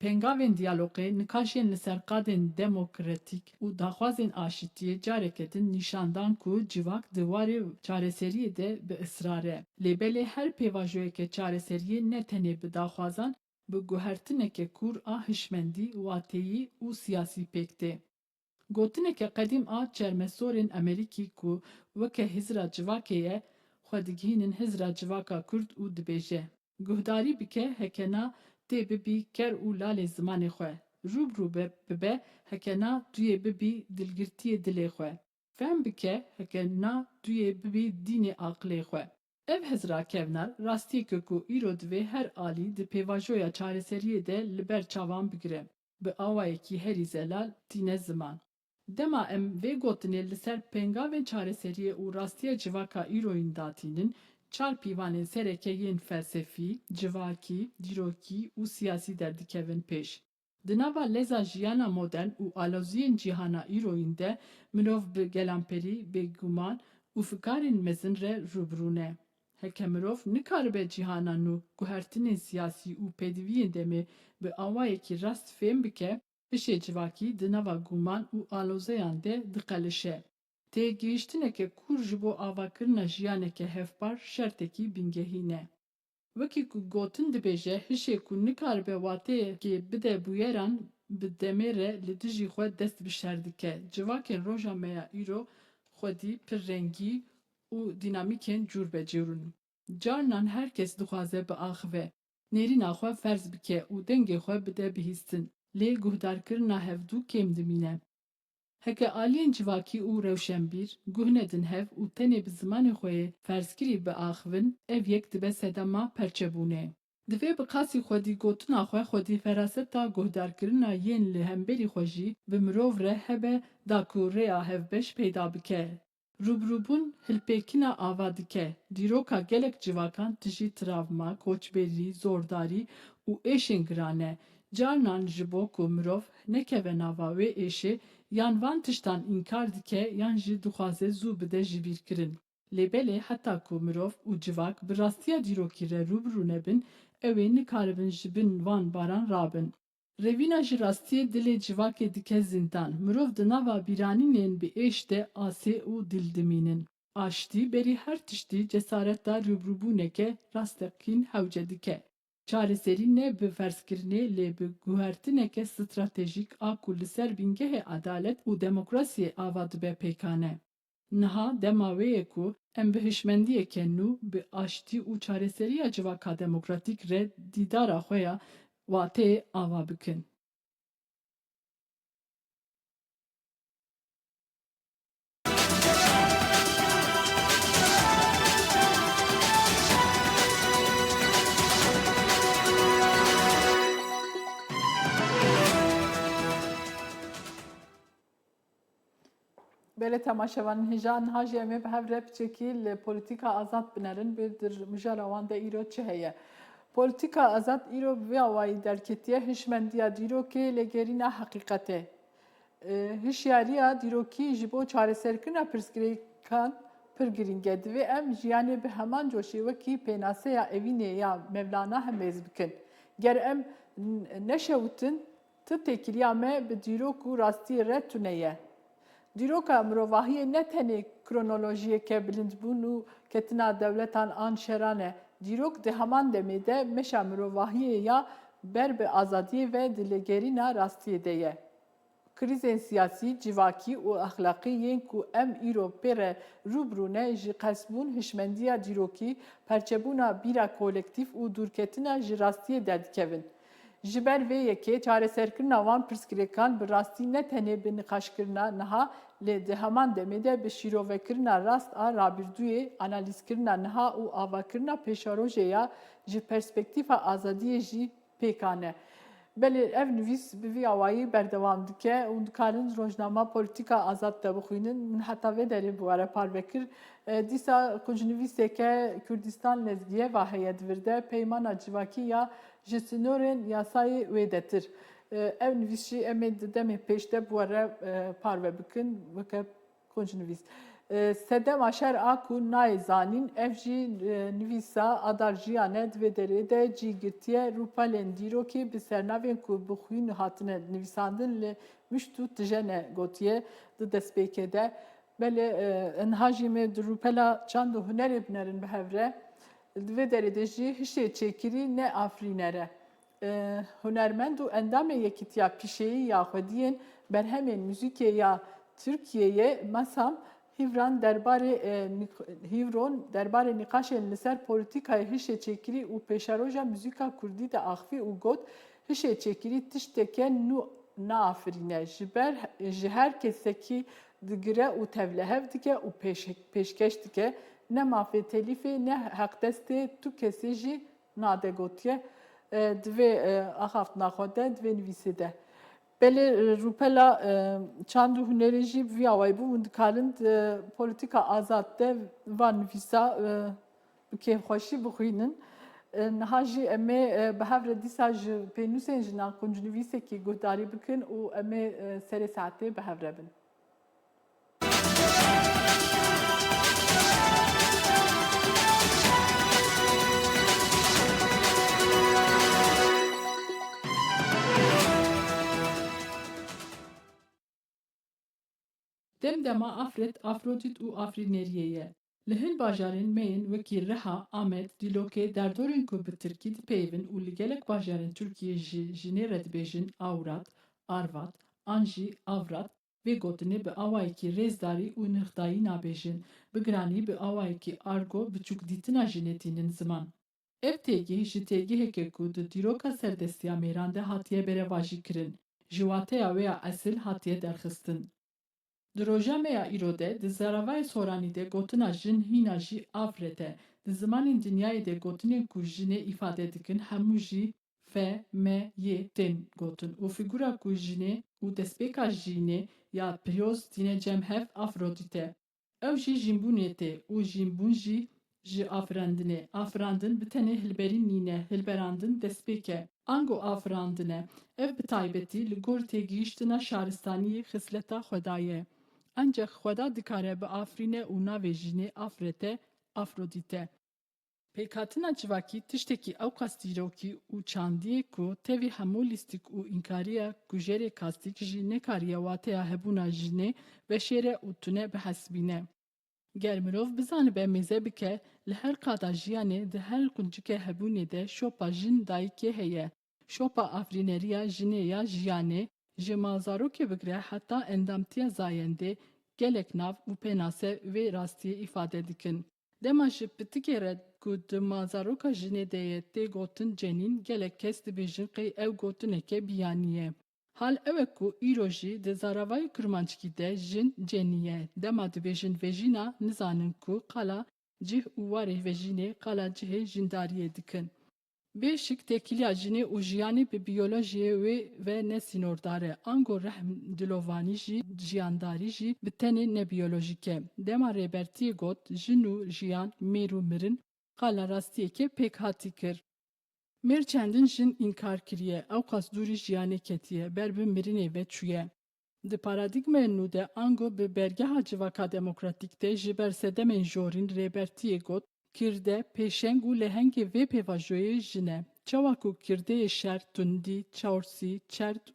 Pengavên diyalogê, nikaşên li ser qadên demokratîk û daxwazên aşitiyê careke din nîşan dan ku civak di warê çareseriyê de bi israr e. Lê belê her pêvajoyeke çareseriyê ne tenê bi daxwazan, bi guhertineke kûr a hişmendî, wateyî û siyasî pêk tê. Gotineke qedîm a çermesorên Amerîkî ku weke hizra civakê ye, xwe digihînin hizra civaka Kurd û dibêje, guhdarî bike heke na tê bibî ker û lalê zimanê xwe, rû bi rû be, bibe heke na tu yê bibî dilgirtiyê dilê xwe, fehm bike heke na tu yê bibî dînê aqilê xwe. Ev hizra kevnar rastiyeke ku îro divê her alî di pêvajoya çareseriyê de li ber çavan bigire, bi awayekî herî zelal tîne ziman. Dema em vê gotinê li ser pengavên çareseriyê û rastiya civaka îroyîn datînin, çar pîvanên sereke yên felsefî, civakî, dîrokî û siyasî derdikevin pêş. Di nava leza jiyana modern û aloziyên cîhana îroyîn de mirov bi gelamperî, bêguman û fikarên mezin re rû bi rû ne. Heke mirov nikaribe cîhana nû, guhertinên siyasî û pêdiviyên demê bi awayekî rast fêm bike, hişê civakî di nava guman û alozeyan de diqelişe. Têgihiştineke kûr ji bo avakirina jiyaneke hevpar şertekî bingehîn e. Wekî ku gotin dibêje, hişê ku nikaribe wateyekê bide bûyeran, bi demê re li dijî xwe dest bi şer dike. Civakên roja me ya îro xwedî pir rengî û dînamîkên cûr be cûr in. Carinan her kes dixwaze biaxive, nêrîna xwe ferz bike û dengê xwe bide bihîstin, lê guhdarkirina hevdû kêm dimîne. Heke aliyên civakî û rewşenbîr guh nedin hev û tenê bi zimanê xwe yê ferzkirî biaxivin, ev yek dibe sedema perçebûnê. Divê bi qasî xwedî gotina xwe xwedî feraseta guhdarkirina yên li hemberî xwe jî bi mirov re hebe da ku rêya hevbeş peyda bike. Rûbirûbûn hilpêkina ava dike. Dîroka gelek civakan tijî travma, koçberî, zordarî û êşên giran e. Carinan ji bo ku mirov nekeve nava wê êşê, yan van tiştan înkar dike yan jî dixwaze zû bide jibîrkirin. Lê belê heta ku mirov û civak bi rastiya dîrokî re rû bi rû nebin, ew ê nikaribin ji bin van baran rabin. Revîna ji rastiyê dilê civakê dike zîndan. Mirov di nava bîranînên bi êş de asê û dil dimînin. Aştî berî her tiştî cesareta rûbirûbûneke rasteqîn hewce dike. Çareserî ne bi ferzkirinê, lê bi guhertineke stratejîk a ku li ser bingehê edalet û demokrasiyê ava dibe pêkan e. Niha dema wê ye ku em bi hişmendiyeke nû, bi aştî û çareseriya civaka demokratîk re dîdara xwe ya wateyê ava bikin. Belê temaşevanên hêja, niha jî em ê bi hev re piçekî li polîtîka azad binerin, bê di mijara wan de îro çi heye. Polîtîka azad îro bi vê awayî derketiye, hişmendiya dîrokê, lêgerîna heqîqetê. E, hişyariya dîrokî ji bo çareserkirina pirsgirêkan pir girîng e. Divê em jiyanê bi heman coşê wekî pênaseya evînê ya Mevlana hemêz bikin. Ger em n-, neşewitin, Ti têkiliya me bi dîrok û rastiyê re tune ye. Dîroka mirovahiyê ne tenê kronolojiyeke bilindbûn û ketina dewletan an şeran e. Dîrok di heman demê de meşa mirovahiyê ya ber bi azadiyê ve di lêgerîna rastiyê de ye. Krîzên siyasî, civakî û exlaqî yên ku em îro pê re rû bi rû ne, ji qesbûn, hişmendiya dîrokî, perçebûna bîra kolektîf û dûrketina ji rastiyê derdikevin. Ji ber vê yekê, çareserkirina wan pirsgirêkan bi rastî ne tenê bi nîqaşkirina niha, lê di heman demê de bi şîrovekirina rast a rabirdûyê, analîzkirina niha û avakirina pêşerojê ya ji perspektîfa azadiyê jî pêkan e. Belê ev nivîs bi vî awayî berdewam dike û dikarin rojnama Polîtîka Azad de bixwînin. Min heta vê derê bi we re parve kir. E, dîsa quncnivîseke Kurdistan Lezgiye va heye di vir de, Peymana Civakî ya ji sînorên yasayê wêdetir. E, ev nivîs jî em ê di demê pêş de bi we re, e, parve bikin, weke Quncnivîs. E, Sedema şer a ku nayê zanîn, ev jî, e, nivîsa Adar Jiyan e, di vê derê de cî girtiye. Rûpelên dîrokê bi sernavên ku bi xwîn hatine nivîsandin li Mişt û Tijene gotiye di destpêkê de. Belê, e, niha jî me di rûpela çand û hunerê binerin bi hev re. Di vê derê de jî hişê çêkirî ne afirîner e. E, hunermend û endamê Yekîtiya Pîşeyî ya Xwediyên Berhemên Muzîkê ya Tirkiyeyê, MESAM, Hîvran derbarê, e, nîq-, Hîvron derbarê nîqaşên li ser polîtîkayê hişê çêkirî û pêşeroja muzîka kurdî diaxivî û got, hişê çêkirî tişteke nû naafirîne. Ji ber, ji her kesekî digire û tevlihev dike û pêş-, pêşkeş dike. Ne mafê telîfê, ne heqdestê tu kesê jî nade gotiye, e, di vê, e, axaftina xwe de, di vê nivîsê de. Belê, e, rûpela, e, çand û hunerê jî bi vî awayî bû, hûn dikarin di Polîtîka Azad de van nivîsa, e, bi kêfxweşî bixwînin. E, niha jî em ê, e, bi hev re dîsa ji pênûsên jinan quncnivîsekî guhdarî bikin û em ê, e, serê saetê bi hev re bin. Demdema Afret, Afrodît û afrîneriyê ye. Li hin bajarên me yên wekî Riha, Amed, Dîlokê, derdorên ku bi tirkî dipeyivin û li gelek bajarên Tirkiyê ji jinê re dibêjin awrat, arvat an jî avrat, vê gotinê bi awayekî rêzdarî û nirxdayî nabêjin, bi giranî bi awayekî argo biçûkdîtina jinê tînin ziman. Ev têgih ji têgiheke ku di dîroka serdestiya mêran de hatiye berevajî kirin, ji wateya wê ya esil hatiye derxistin. Di roja me ya îro de, di zaravayê soranî de gotina jin hîna jî avret e. Di zimanên dinyayê de gotinên ku jinê îfade dikin hemû jî fe, me, yê tên gotin û fîgura ku jinê û destpêka jînê ya piroz tîne cem hev Afrodît e. Ew jî jînbûnê tê û jînbûn jî ji afirandinê. Afirandin bi tenê hilberîn nîne, hilberandin destpêk e. Ango afirandin e. Ev bi taybetî li gor têgihiştina şaristaniyê xisleta Xweda ye. Ancaq Xweda dikare biafirîne û navê jinê Afret e, Afrodît e. Pêkhatina civakî tiştekî ewqas dîrokî û çandî ye ku tevî hemû lîstik û înkariya kujerê kastîk jî nekariye wateya hebûna jinê veşêre û tune bihesibîne. Ger mirov bizanibe mêze bike, li her qada jiyanê di her quncike hebûnê de şopa jin dayikê heye. Şopa afirîneriya jinê ya jiyanê, ji ma zarokê bigire heta endamtiya zayendê, gelek nav û pênase vê rastiyê îfade dikin. Dema ji pitikê re ku di ma zaroka jinê de ye tê gotin cenîn, gelek kes dibêjin qey ew gotineke biyanî ye. Hal ew e ku îro jî di zaravayê kurmanckî de jin cenî ye. Dema dibêjin vejîna, nizanin ku qala cih û warê vejînê qala cihê jindariyê dikin. Bê şik têkiliya jinê û jiyanê bi biyolojiyê wê ve ne sînordar e. Ango rehm, dilovanî jî, jiyandarî jî bi tenê ne biyolojîk e. Dema Rêbertiyê got, jin û jiyan, mêr û mirin, qala rastiyeke pêkhatî kir. Mêr çendin jin înkar kiriye, ewqas dûrî jiyanê ketiye, ber bi mirinê ve çûye. Di paradîgmeyên nû de ango bi bergeha civaka demokratîk de ji ber sedemên jorîn Rêbertiyê got, kirde, pêşeng û lehengê vê pêvajoyê jin e. Çawa ku kirdeyê şer, tundî, çawrsî, çerd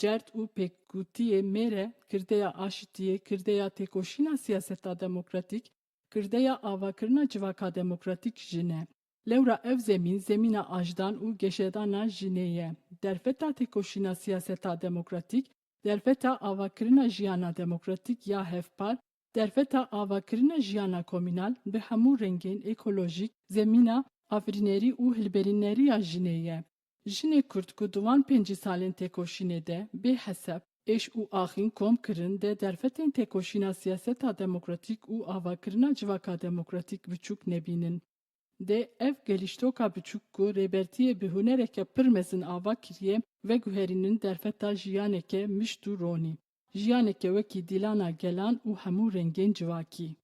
Cerd û pêkgotiyê mêr e, kirdeya aşitiyê, kirdeya têkoşîna siyaseta demokratîk, kirdeya avakirina civaka demokratîk jin e. Lewra ev zemîn, zemîna aşdan û geşedana jinê ye. Derfeta têkoşîna siyaseta demokratîk, derfeta avakirina jiyana demokratîk ya hevpar, derfeta avakirina jiyana komînal bi hemû rengên ekolojîk, zemîna afirînerî û hilberînerî ya jinê ye. Jinê Kurd ku di wan pêncî salên têkoşînê de bê hesab, êş û axîn kom kirin de derfetên têkoşîna siyaseta demokratîk û avakirina civaka demokratîk biçûk nebînin. Dê ev gelîştoka biçûk ku Rêbertiyê bi hunereke pir mezin ava kiriye, veguherînin derfeta jiyaneke mişt û ronî. Jiyaneke wekî dîlana gelan û hemû rengên civakî.